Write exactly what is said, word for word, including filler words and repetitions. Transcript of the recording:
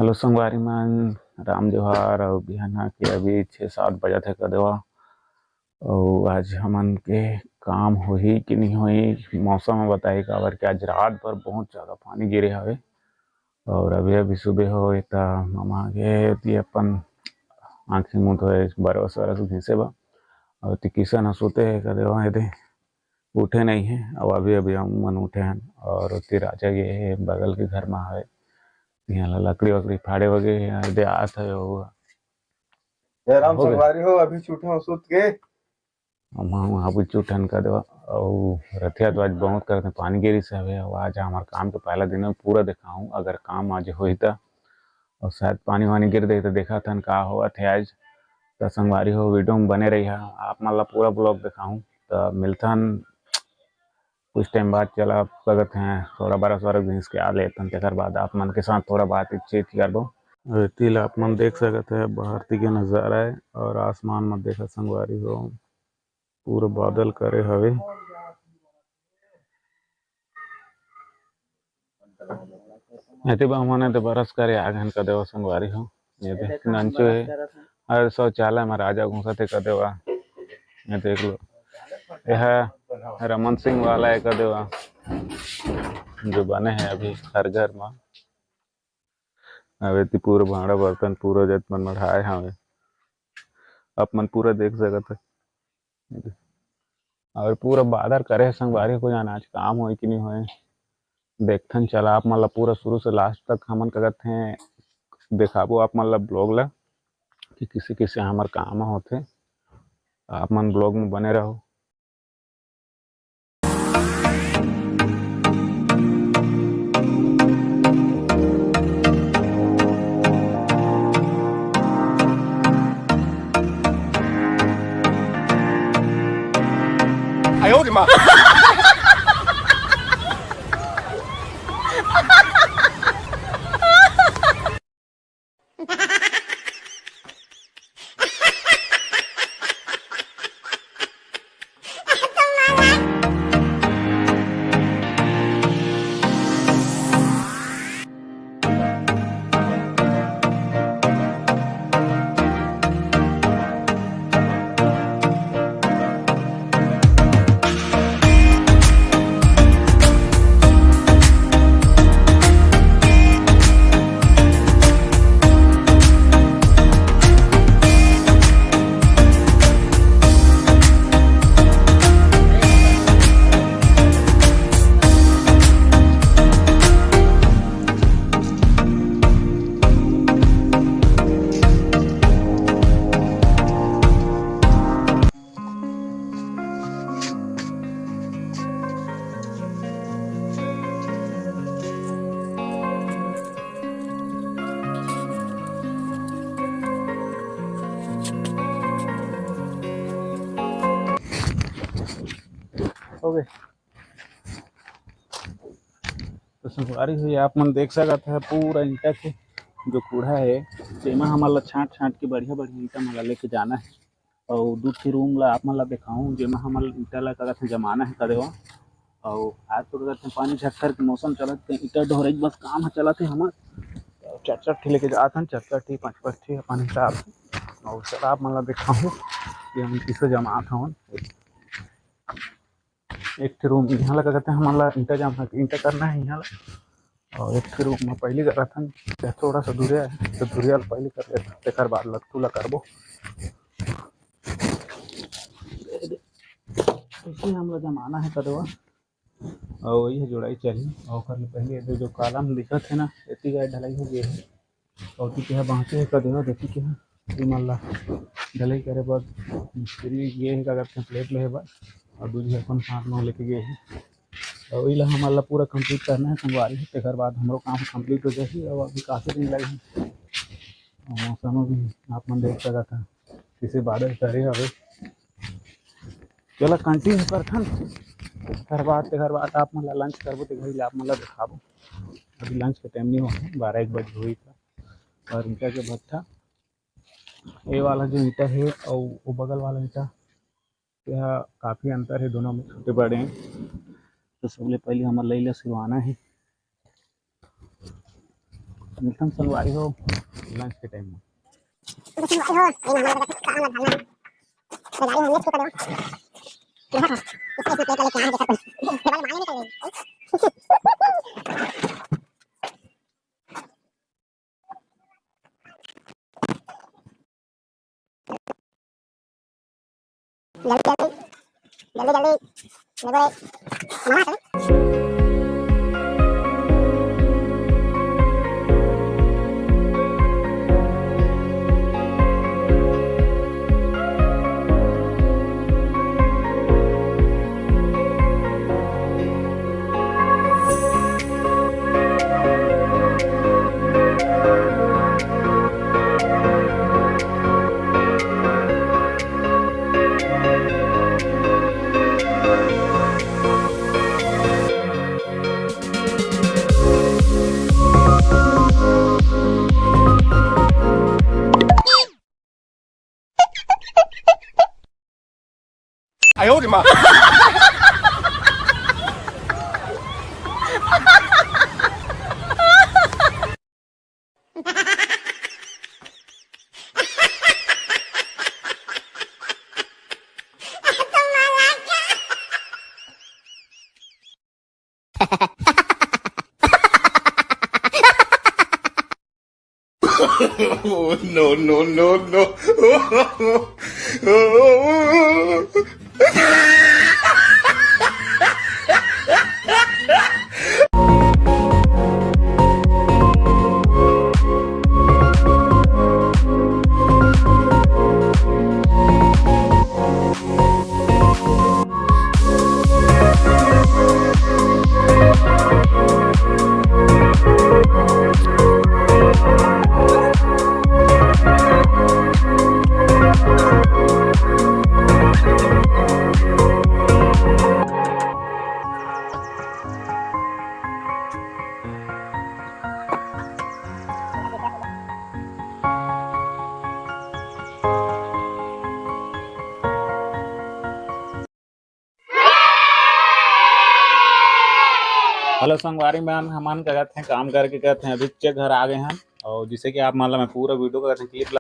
तो संगवारी मन, राम जोहार। अउ बिहान के अभी छः सात बजत हे कदे वा। अउ आज हमन के काम होही कि नहीं होही, मौसम ह बताही, काबर कि आज रात भर बहुत ज्यादा पानी गिरे हवे। अउ अभी अभी सुबह होए त ममा गे एती अपन आँखी मुँह धोए, बरस वरस घिसे बा। अउ एती किशन ह सुते हे कदे वा, एदे उठे नहीं हे। अउ अभी अभी हम मन उठे हन। अउ ओती राजा गे हे, बगल के घर म हवे, तिहाँ ला लकड़ी वकड़ी फाड़े वगे हे, एदे आत हवे ओहू ह। जयराम हो गे। संगवारी हो, अभी उठे हो सुत के। हम, हम अभी उठन कदे वा। अउ रतिहा तो आज बहुत करते पानी गिरिस हवे। अउ आज हमर काम के पहला दिन हे, पूरा देखाहूँ अगर काम आज होही त। अउ शायद पानी वानी गिर देही त देखत हन का होवत हे आज। त संगवारी हो, वीडियो में बने रहिहा, आप मन ला पूरा vlog देखाहूँ। त मिलथन कुछ टाइम बाद। चला, आप लगत हे थोड़ा बरस वरस घिस के आ लेथन, तेकर बाद आप मन के साथ थोड़ा बातचीत करबो। अउ एती ला आप मन देख सकत हे बाहर ती के नजारा हे। अउ आसमान म देखा संगवारी हो, पूरा बादल करे हवे। एती बा हमन एदे बरस करे आ गेन कदे वा संगवारी हो। एदे नंचू हे। अउ शौचालय म राजा घुसत हे कदे वा। ये देख लो, ये ह रमन सिंह वाला हे कदे वा, जो बने हे अभी हर घर म। अब एती पूरा भांड़ा बर्तन पूरा जत मन मढ़ाए हवे, आप मन पूरा देख सकत हे। अउ पूरा बादर करे हे संगवारी हो, जाना आज काम होए कि नहीं होए, देखथन। चला, आप मन ला पूरा शुरू से last तक हमन का कहत हे देखाबो आप मन ला vlog ला कि किसे किसे हमर काम होथे। आप मन vlog में बने रहो। हो गए। तो संगवारी हो, आप मन देख सकत हे पूरा ईंटा के जो कूड़ा हे, तेमा हमन ला छांट छांट के बढ़िया बढ़िया ईंटा मन ला लेके जाना हे। अउ दू ठे रूम ला आप मन ला देखाऊं, जेमा हमन ईंटा ला का कथे जमाना हे कदे वा। अउ आज तो का कथे पानी झक्खर के मौसम चलत हे, ईंटा ढोरे के बस काम ह चलत हे हमर। चार चार ठे लेके जात हन, चार चार ठे, पांच पांच ठे अपन हिसाब से। अउ चला आप मन ला देखाऊं कि हम किसे जमात हवन। एक ठे रूम इहाँ ला का कथे हमन ला ईंटा जमा, ईंटा करना हे इहाँ ला। अउ एक ठे रूम म पहिली करत हन, थोड़ा सा दूरिया हे, तो दूरिया ला पहिली कर लेथन, तेकर बाद लट्टू ला करबो। अइसे हमला जमाना हे कदे वा, अउ वही जोड़ाई चलही। अउ ओकर ले पहिली एदे जो column दिखत हे ना, एती गाय ढलाई हो गे हे। अउ एती के ह बांचे हे कदे वा, एती के ह एमन ला ढलाई करे बर मिस्त्री गे हे, का कथे, plate लेहे बर, अउ दू झन अपन साथ म लेके गे हे। अउ इला हमन ला पूरा complete करना हे संगवारी हो, तेकर बाद हमरो काम complete हो जाही। अउ अभी काफी दिन लगही। अउ मौसम भी आप मन देख सकत ह, किसे बादल करे हवे। चला continue करथन, तेकर बाद, तेकर बाद आप मन ला lunch करबो, तेकर आप मन ला देखाबो। अभी lunch के time नहीं होय, बारह एक बजे होही। अउ ईंटा के भट्ठा, ये वाला जो ईंटा हे अउ वो बगल वाला ईंटा, ये हा काफी अंतर हे दोनों में, छोटे बड़े हैं। तो सबले पहले हमर लई ला सिरवाना हे। मिलथन संगवारी हो लंच के टाइम में। तो संगवारी हो, ये मामा का काम ला डालना। तो गाड़ी हमने छू कर दो। देखा था, इसने इसने प्लेट लेके आया है, देखा कोई। ये वाली मांगे नहीं कर रही। जल्दी, जल्दी, जल्दी, जल्दी, जल्दी, मामा आ गए। Oh, no, no, no, no. Hello संगवारी मन, हमन का कहत हैं, काम करके कहत हैं, अभी चेक घर आ गए हैं। और जिसे कि आप मान लो, मैं पूरा वीडियो का कहत हैं, क्लिप